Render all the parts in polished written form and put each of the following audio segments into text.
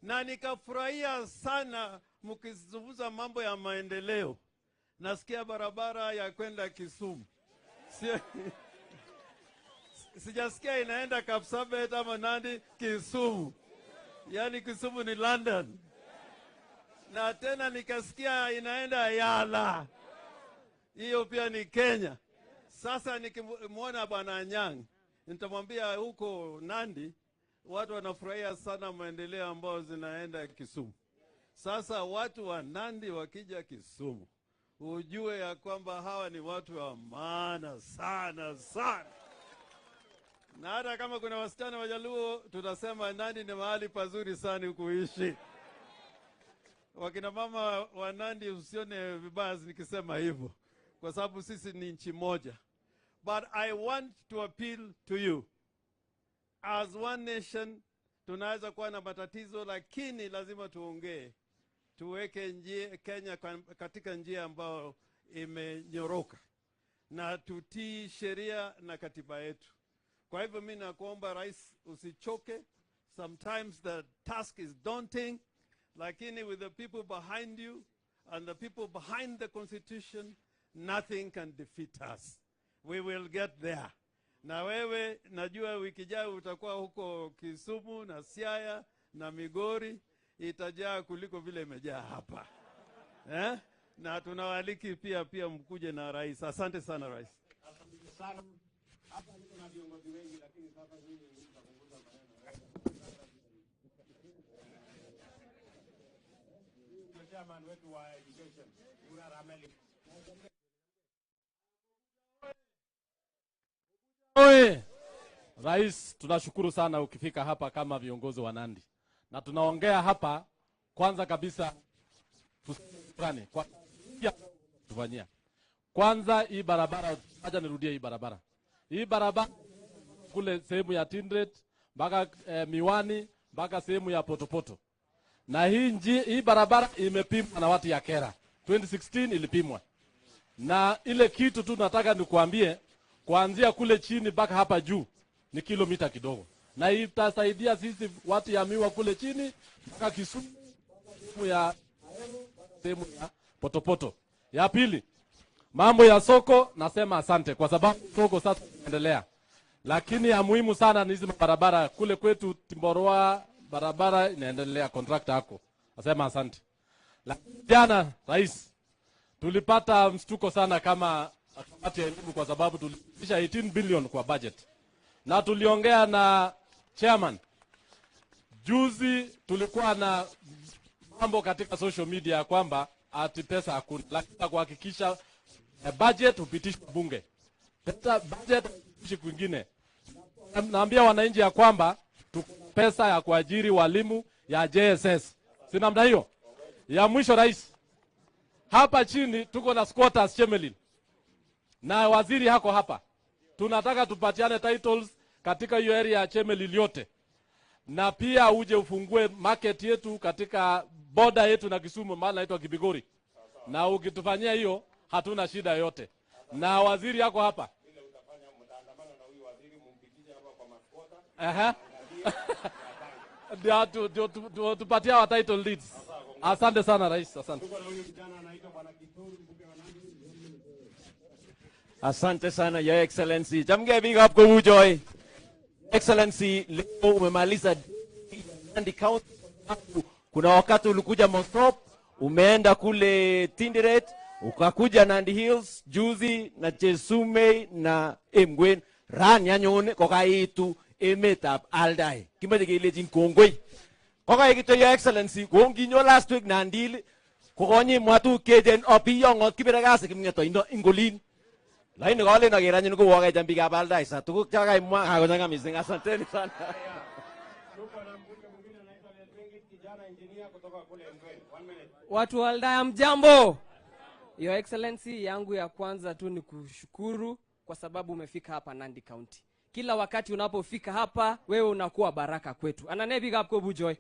Na nikafurahia sana mkizungumza mambo ya maendeleo. Nasikia barabara ya kwenda Kisumu. Sijasikia inaenda Kapsabet ama Nandi, Kisumu. Yaani Kisumu ni London. Na tena nikasikia inaenda Yala. Hiyo pia ni Kenya. Sasa nikimwona Bwana Anyang', nitamwambia huko Nandi watu wanafurahia sana maendeleo ambayo zinaenda Kisumu. Sasa watu wa Nandi wakija Kisumu, ujue ya kwamba hawa ni watu wa maana sana sana. Na hata kama kuna wasichana Wajaluo, tutasema Nandi ni mahali pazuri sana kuishi. Wakina mama wa Nandi, usione vibaya nikisema hivyo, kwa sababu sisi ni nchi moja. But I want to appeal to you. As one nation, tunaweza kuwa na matatizo, lakini lazima tuongee. Tuweke njia, Kenya katika njia ambayo imenyoroka. Na tutii sheria na katiba yetu. Kwa hivyo mimi nakuomba Rais, usichoke. Sometimes the task is daunting, lakini with the people behind you and the people behind the constitution, nothing can defeat us. We will get there. Na wewe najua wiki ijayo utakuwa huko Kisumu na Siaya na Migori, itajaa kuliko vile imejaa hapa. Na tunawaaliki pia mkuje na rais. Asante sana Rais. Asante sana. Hapa niko na viongozi wengi, lakini sasa mimi nitapunguza maneno. Ndio chairman wetu wa education, Ura Rameli. Oye! Rais, tunashukuru sana ukifika hapa kama viongozi wa Nandi. Na tunaongea hapa kwanza kabisa tushukrani kwa tufanyia. Kwanza hii barabara, acha nirudie hii barabara. Hii barabara kule sehemu ya Tindret mpaka Miwani mpaka sehemu ya Potopoto. Na hii barabara imepimwa na watu ya Kera. 2016 ilipimwa. Na ile kitu tu nataka nikuambie, kuanzia kule chini mpaka hapa juu ni kilomita kidogo. Na itasaidia sisi watu ya Miwa kule chini mpaka Kisumu, ya sehemu ya Potopoto. Ya pili, mambo ya soko nasema asante kwa sababu soko sasa inaendelea. Lakini ya muhimu sana ni hizi barabara kule kwetu Timboroa, barabara inaendelea, contractor yako. Nasema asante. Lakini jana Rais, tulipata mshtuko sana kama kamati ya elimu kwa sababu tulipisha 18 billion kwa budget. Na tuliongea na chairman. Juzi tulikuwa na mambo katika social media kwamba ati pesa hakuna, lakini kuhakikisha budget hupitishwa bunge. Pesa budget hupitishwi kwingine. Naambia wananchi ya kwamba tuko pesa ya kuajiri walimu ya JSS. Si namna hiyo? Ya mwisho Rais, hapa chini tuko na squatters Chemelil. Na waziri hako hapa. Tunataka tupatiane titles katika hiyo area ya Chemelil yote. Na pia uje ufungue market yetu katika border yetu na Kisumu, mahali inaitwa Kibigori. Na ukitufanyia hiyo hatuna shida yote. Na waziri yako hapa. Ndio tupatie wa title deeds. Asante sana Rais, asante. Asante sana Your Excellency. Chamge big up Kobujoi. Excellency, leo umemaliza Nandi County. Kuna wakati ulikuja Mosop, umeenda kule Tinderet, ukakuja Nandi Hills juzi na Chesume na Emgwen. Ran yanyone kokaitu emetab Aldai. Kimache kelechin kongoi. Kokai kityo Your Excellency, konginyo last week Nandil, kokonyimwa tuguk cheechen opiyong'ot kibire kasi kimng'etoindo ingolin. Lakini kalen aker anyun ko kaicham biikab Aldai sa tuguk chakaimwa kakochang'a missing. Asanteni sana. Watu wa Aldai mjambo. Your Excellency, yangu ya kwanza tu ni kushukuru kwa sababu umefika hapa Nandi County. Kila wakati unapofika hapa wewe unakuwa baraka kwetu. Anane big up Kobujoi.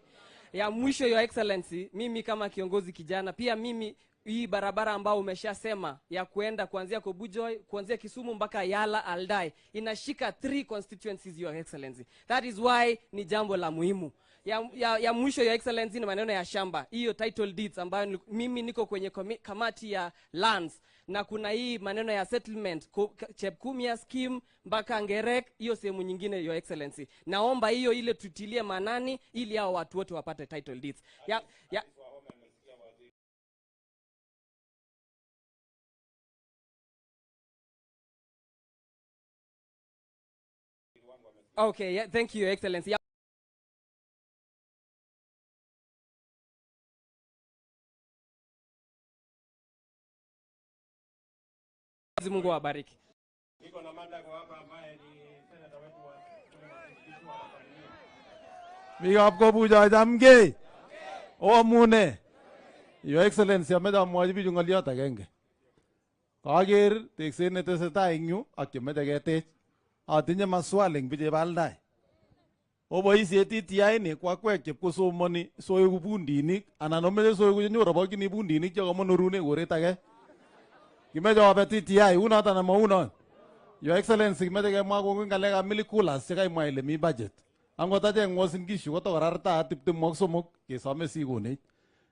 Ya mwisho Your Excellency, mimi kama kiongozi kijana, pia mimi hii barabara ambao umeshasema ya kuenda kuanzia Kobujoi, kuanzia Kisumu mpaka Yala Aldai, inashika 3 constituencies Your Excellency. That is why ni jambo la muhimu. Ya mwisho, Your Excellency, ni maneno ya shamba, hiyo title deeds ambayo mimi niko kwenye kamati ya lands, na kuna hii maneno ya settlement Chepkumia scheme mpaka Ngerek, hiyo sehemu nyingine. Your Excellency, naomba hiyo ile tutilie manani ili hao watu wote wapate title deeds. Ya. Okay, yeah, thank you, Your Excellency. Yeah. Mungu awabariki. Niko na Mandago hapa ambaye ni senator wetu wa Biikab Kobuchoi, chamgei. Oamune. Your Excellency, ameche amwochi bichu ng'oliot agenge. Kaker tekset netesetai eng yu ak chemeche ketech. Atinye maswali eng bichep Aldai. Oboisie TTI ni ko akwek chepkosomoni soeku pundinik anan omeche soeku chenyorobokchini pundinik chekamonorune koret age. Kimeche obe TTI unoto anan maunon? Your Excellency, kimeche kemwa kongoi ng'alekab milk coolers chekaimwa ile mi budget. Angot achek eng Uasin Gishu kotokorartaat 23 kesome sikonech.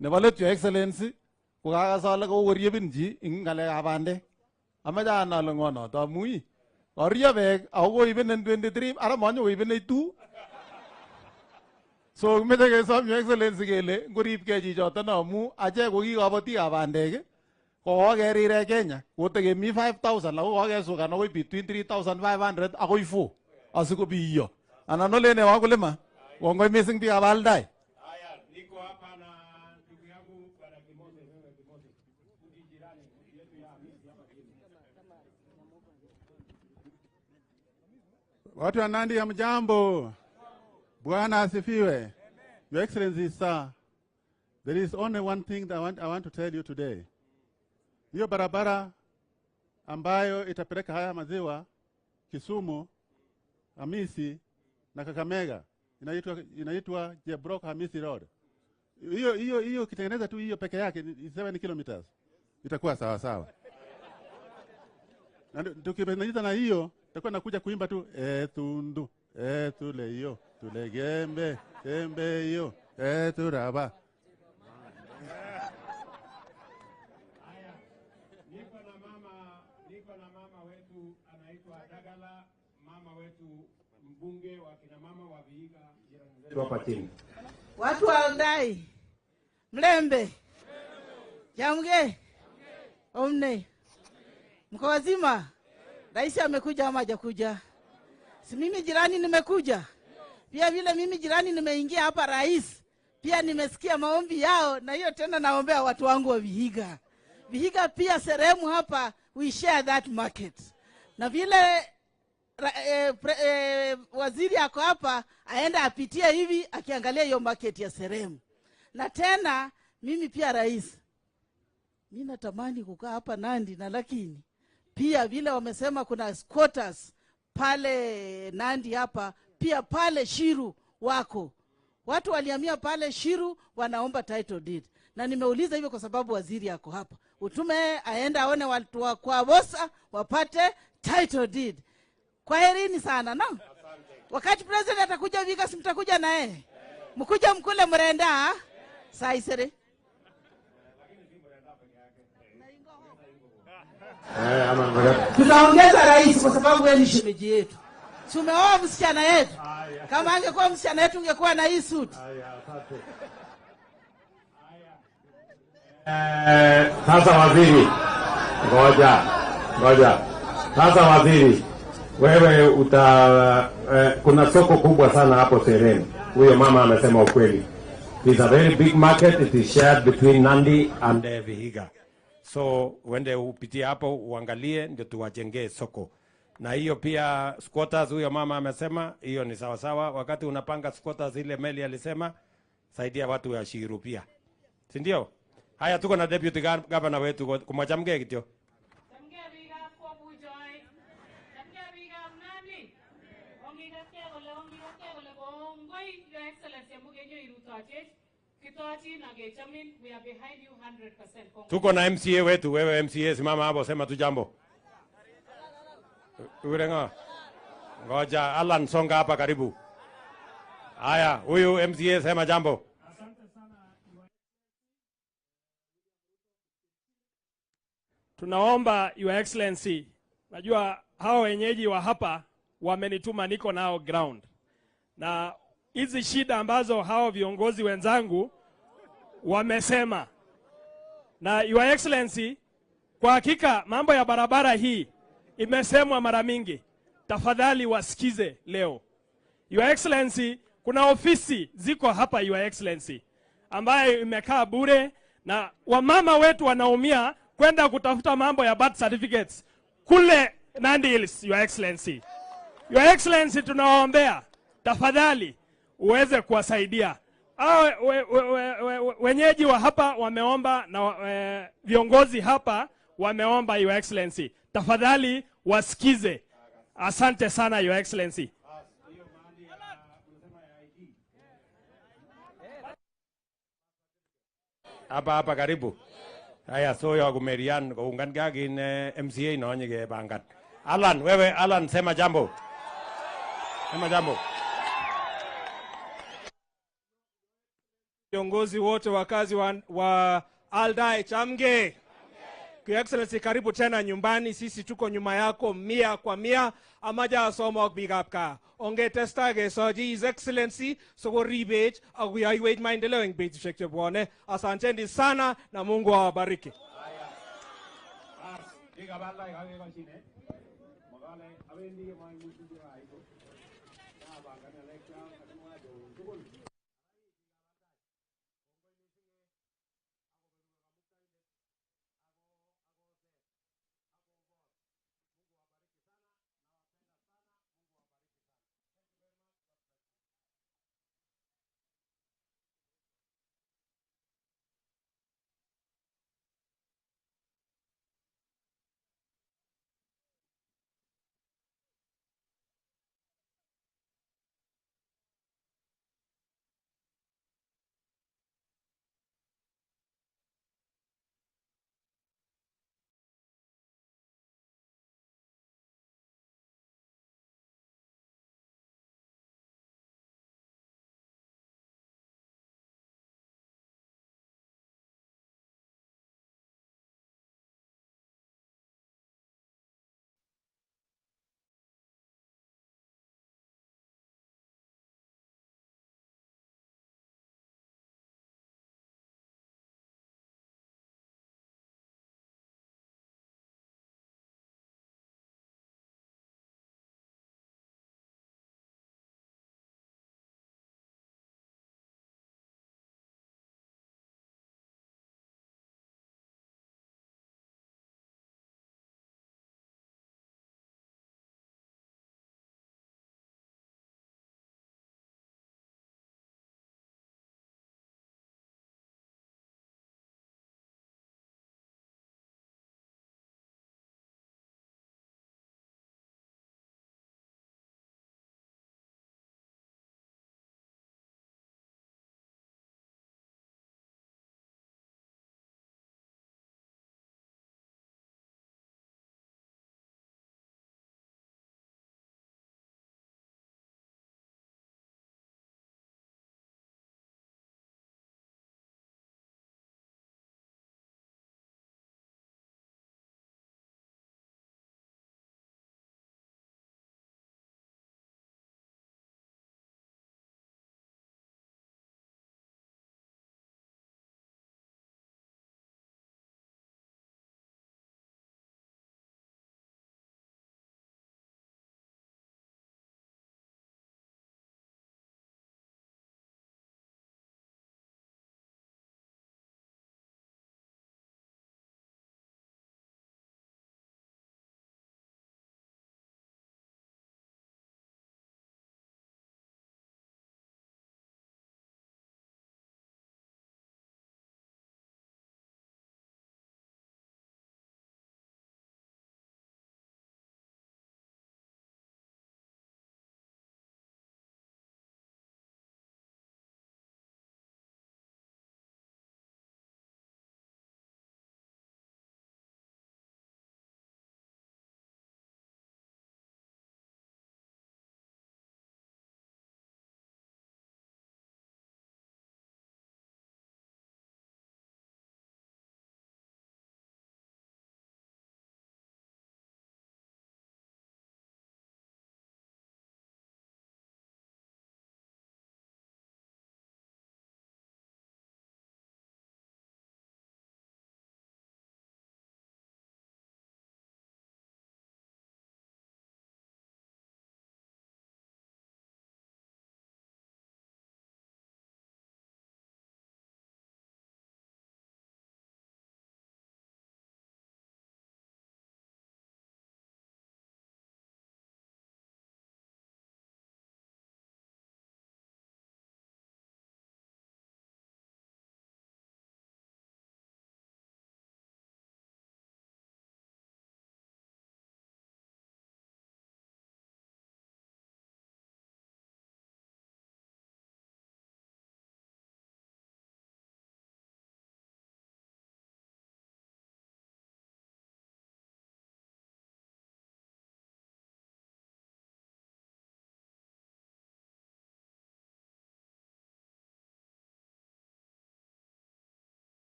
Nebo let, Your Excellency, ko kakas ale kokoriebin chi eng ng'alekab bandek. Amache anai ale ng'o noto amu ii karurio beek ako koibenin 23 ara manyo koibenech 2. So kimeche kesom, Your Excellency, kele ngoribkei chichoton amu achek ko ki kabotikab bandek ko kokerire Kenya kotekemi 5000 ako kokesukan akoi between 3500 akoi 4 asikobiyo. Anan olen ne wakulima? Kongoi missing biikab Aldai. Haya, niko hapa na ndugu yangu Bwana Kimose, wewe Kimose. Mji jirani yetu ya Hamisi hapa chini. Watu wa Nandi, hamjambo. Bwana asifiwe. Your Excellency, sir, there is only one thing that I want to tell you today. Hiyo barabara ambayo itapeleka haya maziwa Kisumu, Hamisi na Kakamega inaitwa Jebrok Hamisi Road. Hiyo ukitengeneza tu hiyo peke yake ni 7 kilometers, itakuwa sawa sawa. Na tukimaliza na hiyo tutakuwa nakuja kuimba tu e tundu e tuleyo tulegembe tembe hiyo e turaba. Haya, niko na mama wetu anaitwa Dagala, mama wetu mbunge wa kina mama wa Vihiga, jirani zetu hapa chini. Watu wa Aldai, Mlembe, Chamgei, Omne, mko wazima? Rais amekuja ama hajakuja? Si mimi jirani nimekuja. Pia vile mimi jirani nimeingia hapa rais, pia nimesikia maombi yao, na hiyo tena naombea watu wangu wa Vihiga. Vihiga pia sehemu hapa, we share that market. Na vile waziri ako hapa aenda apitie hivi akiangalia hiyo market ya Seremu. Na tena mimi pia rais, mi natamani kukaa hapa Nandi, na lakini pia vile wamesema kuna squatters pale Nandi hapa, pia pale Shiru wako watu walihamia pale Shiru wanaomba title deed, na nimeuliza hivyo kwa sababu waziri ako hapa, utume aende aone watu wa kwa Bosa wapate title deed. Kwaherini sana no? Wakati president atakuja Vihiga, si mtakuja na yeye? Mkuja mkule mrenda saisere. Eh, ama ngoja. Tutaongeza rais kwa sababu yeye ni shemeji yetu. Si umeoa msichana yetu? Kama angekuwa msichana yetu ungekuwa na hii suit. Haya, asante. Sasa waziri, ngoja ngoja. Sasa waziri, wewe uta kuna soko kubwa sana hapo Sereni. Huyo mama amesema ukweli. It is a very big market. It is shared between Nandi and Vihiga. So uende upitie hapo uangalie, ndio tuwajengee soko. Na hiyo pia squatters, huyo mama amesema hiyo ni sawa sawa. Wakati unapanga squatters, ile meli alisema saidia watu wa Shiru pia, si ndio? Haya, tuko na deputy governor wetu kumwachamgee kityo. Chamgei biikab Kobuchoi. Chamgei biikab Nandi. Ongikaskei kole kongoi, Your Excellency, amu kenyo irutochech. Kitochin ak kechomin. We are behind you 100%. Kongoi. Tuko na MCA wetu. Wewe MCA, simama hapo, sema tu jambo. Ure ngo? Ngoja, Alan, songa hapa karibu. Haya, huyu MCA sema jambo. Tunaomba Your Excellency, najua hao wenyeji wa hapa wamenituma, niko nao ground, na hizi shida ambazo hao viongozi wenzangu wamesema, na Your Excellency, kwa hakika mambo ya barabara hii imesemwa mara mingi, tafadhali wasikize leo. Your Excellency, kuna ofisi ziko hapa Your Excellency ambayo imekaa bure na wamama wetu wanaumia kwenda kutafuta mambo ya birth certificates kule Nandi Hills, Your Excellency. Your Excellency, tunawaombea tafadhali uweze kuwasaidia hao wenyeji wa hapa wameomba na viongozi hapa wameomba Your Excellency, tafadhali wasikize. Asante sana Your Excellency. Hapa hapa karibu. Haya, soyo kumerian koungan gagin MCA nonye kepangan. Alan, wewe Alan sema jambo. Sema jambo. Viongozi wote wakazi wa Aldai Chamge. Your Excellency, karibu tena nyumbani. Sisi tuko nyuma yako 100 kwa 100. Amaja asomok biikab gaa. Ongetestai kesochi His Excellency sikoribech ak koyoiwech maendeleo eng betusiek chebwone. Asanteni sana na Mungu awabariki.